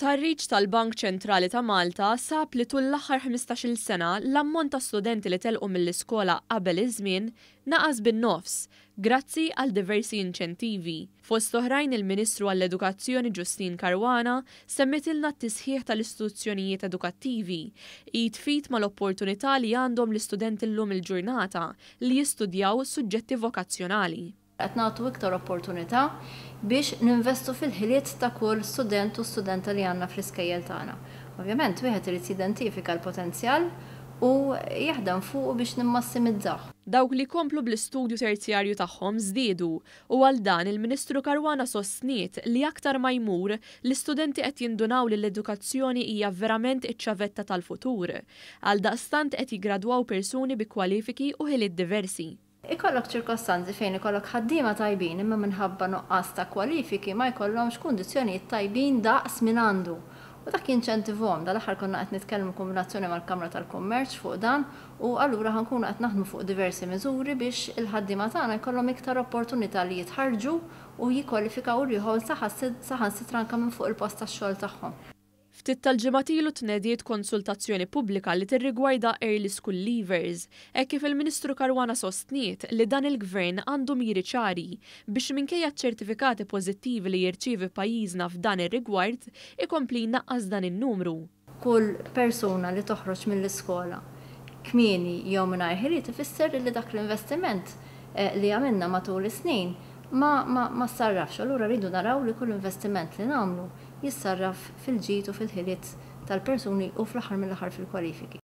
Stħarriġ tal-Bank Ċentrali ta' Malta sab li tul l-aħħar 15-il sena l-ammont ta' studenti li telqu mill-iskola qabel iż-żmien naqas bin-nofs, grazzi għal diversi inċentivi. Fost oħrajn il-Ministru għall-Edukazzjoni Justyne Caruana semmitilna t-tisħiħ tal-istituzzjonijiet edukattivi, id f'id mal-opportunità li għandhom l-istudenti llum il-ġurnata li jistudjaw suġġetti vokazzjonali. Qed nagħtu iktar opportunità biex ninvestu fil-ħiliet ta' kull student u studenta li għandna fl-iskejjel tagħna. Ovvjament wieħed irid jidentifika l-potenzjal u jaħdem fuqu biex nimmassimizzawh. Dawk li jkomplu bl-istudju terzjarju tagħhom żdiedu u għal dan il-Ministru Caruana sostniet li aktar ma jmur, l-istudenti qed jindunaw li l-edukazzjoni hija verament iċ-ċavetta tal-futur. Għaldaqstant qed jiggradwaw persuni bi kwalifiki u ħiliet diversi. Ikollok ċirkostanzi fejn ikollok ħaddiema tajbin imma minħabba nuqqas ta' kwalifiki ma jkollhomx kundizzjonijiet tajbin daqs min għandu. U dak jinċentivhom. Dal-aħħar konna qed nitkellmu kombinazzjoni mal-Kamra tal-Kummerċ fuq dan u allura ħa nkunu qed naħdmu fuq diversi miżuri biex il-ħaddiema tagħna jkollhom iktar opportunità li jitħarrġu u jikkwalifikaw ruħhom saħansitra anke minn fuq il-post tax-xogħol tagħhom. Ftit tal-ġimgħat ilu tnediet konsultazzjoni pubblika li tirrigwarda early school leavers, hekk kif il-Ministru Caruana sostniet li dan il-gvern għandu miri ċari biex minkejja ċ-ċertifikati pożittivi li jirċievi pajjiżna f'dan ir-rigward ikompli jnaqqas dan in-numru. Kull persuna li toħroġ mill-iskola kmieni jew mingħajr ħiliet ifisser li dak l-investiment li għamilna matul is-snin ma, ma, ma sarrafx. Allura rridu naraw li kull investiment li nagħmlu jissarraf fil-ġid u fil-ħiliet tal-persuni u fl-aħħar mill-aħħar fil-kwalifiki.